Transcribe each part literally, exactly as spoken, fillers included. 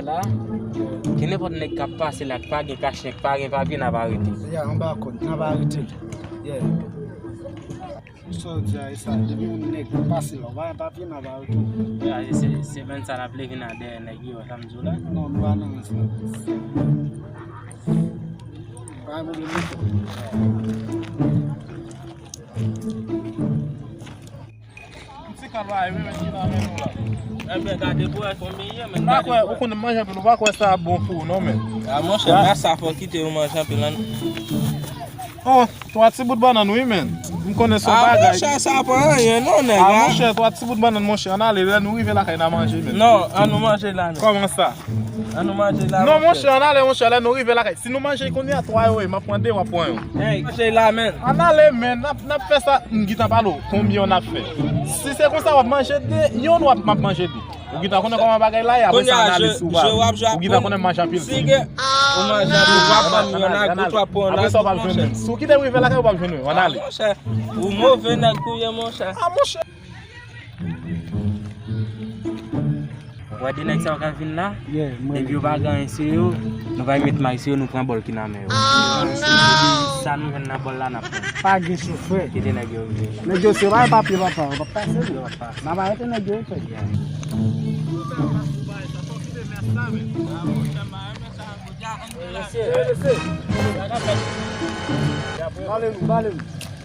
La, gen nenpòt nèg k ap pase la, k pa gen kachnen, k pa gen papye, n ap arete. Ya, anba kòd, n ap arete l. Yeah. Sa w di a, e sa, depi yon nèg pase la, w pa gen papye, n ap arete w. Ya, se, se, se menm sa n ap leve nan dèyè nèg yo, sa m di w la. Non, nou pa nan rans la. Pa gen pwoblèm non. Ti kalwaye wi, men ki nan men nou la. Ebyen, gade pou wè konbyen ye, men. M pa kwè, ou konnen manje anpil, ou pa kwè sa bon pou ou non, men. A, monchè, pa sa fò kite yo manje anpil, an. Oh, twa ti bout bannann, wi, men. M konnen se yon bagay. A, monchè, sa pa anyen non, nèg. A, monchè, twa ti bout bannann, monchè, ann ale, lè nou rive lakay, n a manje, men. Non, an nou manje la, non. Kòman sa? An nou manje la, non, monchè, ann ale, monchè, lè nou rive lakay. Si nou manje kounye a, twa yo ye, m ap pran de, w ap pran yon. Hey, manje la, men. Ann ale, men, n ap, n ap fè sa, m gentan pale w, konbyen w n ap fè. Si se konsa, w ap manje de, yon, w ap, m ap manje de. Ou gentan konnen kòman bagay la ye, apre sa, ann ale si w pa. Ou gentan konnen m manje anpil. Si gen, ou manje anpil, w ap pran yon lagout, w ap pran yon lagout, monchè. Apre sa, w p ap jwenn menm. Si w kite m rive lakay, w p ap jwenn menm. Ann ale. Monchè, ou move nèg ou ye, monchè. A, monchè. Ou wè de nèg sa yo k ap vin la? Yeah, mwen. Depi yo pa gen anyen sou yo, nou va met may sou yo, nou pran bòl ki nan men yo. Depi sa nou jwenn nan bòl la, n ap pran. Pa gen chofè. Kite nèg yo rive. Nèg yo se pa papye papa, yo p ap pase, yo p ap pase. N ap arete nèg yo, frè. Yeah. Mesye, mesye. Bale nou, bale nou.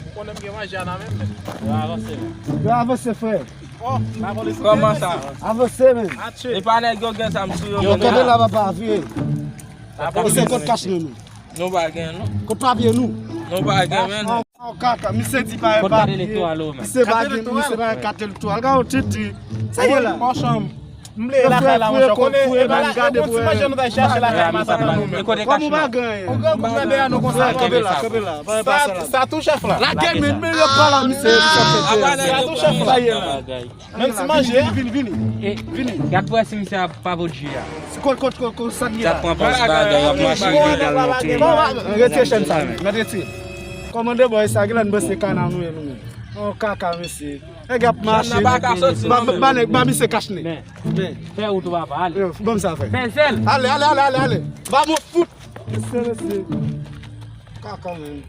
Ou konnen m gen manje a nan men m, men. Yo avanse, men. Yo avanse, frè. Oh, pa vòlè sou teren, mesye. Kòman sa? Avanse, men. Atye. E pa nèg yo gen zam sou yo, men. Yo, kenbe la, papa, vire. Misye, kot kachnen nou? Nou pa gen, non. Kot papye nou? Nou pa gen, men. Oh, oh, kaka, misye di pa gen papye. Misye pa gen, misye pa gen kat elektoral. Gade yon titi. Sa ye la? M leve lakay la, monchè, konnen, e pa la, e pa ti manje nou t al chache lakay matant nou menm. Kòm ou pa gen anyen. Yon gran gwoup nan dèyè nou konsa. Kanpe la, kanpe la. Sa tou chèf la. Lage men, men yo pa la, misye. Sa tou chèf la. Menm ti manje. Vini, vini, vini. Gad pou wè si misye ap pa pot ji a. Kot, kot, kot, kot, sa ki la? Sa pran pòz bagay, y ap mache ilegal nan peyi. Retire chèn sa, men. Mèt retire. Kòmande bòy sa, genlè n panse kana nou ye nou menm. On kaka, mesye. Nèg ap mache. Ba, ba, ba nèg, ba misye kachnen. Men. Men. Fè wout ou papa, ale. Yo, ban m sa fè. Fè l, fè l. Ale, ale, ale, ale, ale. Ba m fout. Mesye, mesye. Kaka, men.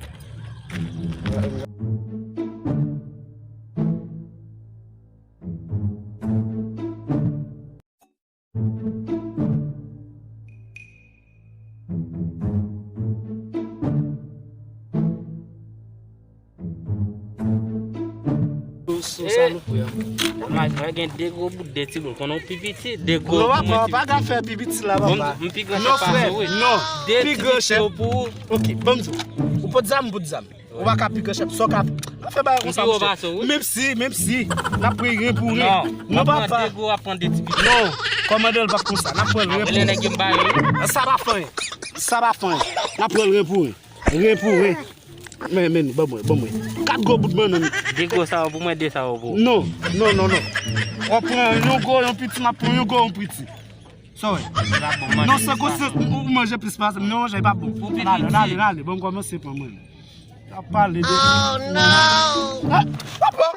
Sa nou pran. Mwen gen de gwo bout, de ti bout. Konnen w pi piti, de gwo. Non, papa, pa ka fè pi piti la, papa. M pi gran chèf pase w, wi. Non, de ti piti yo pou ou. Ok, ban m di w. Ou pot zam, m pot zam. Ou pa ka pi gran chèf, sa w ka. N ap fè bagay konsa, monchè. Menm si, menm si, n ap pran ren pou ren. Non, papa. Non, kòmandan l p ap konsa. N ap pran ren pou ren. Sa pa fè anyen. Sa pa fè anyen. N ap pran ren pou ren. Ren pou ren. Men, men, ban mwen, ban mwen. Kat gwo bout bannann. De gwo sa yo pou mwen, de sa yo pou ou. Non, non, non, non. W ap pran yon gwo, yon piti, m ap pran yon gwo, yon piti. Sa w wè? Non, se konsa, ou manje plis pase m, non, manje pa bon. N ale, n ale, n ale, ban m kòmanse pran mwen. N ap pale de. Oh, non! Ah, papa!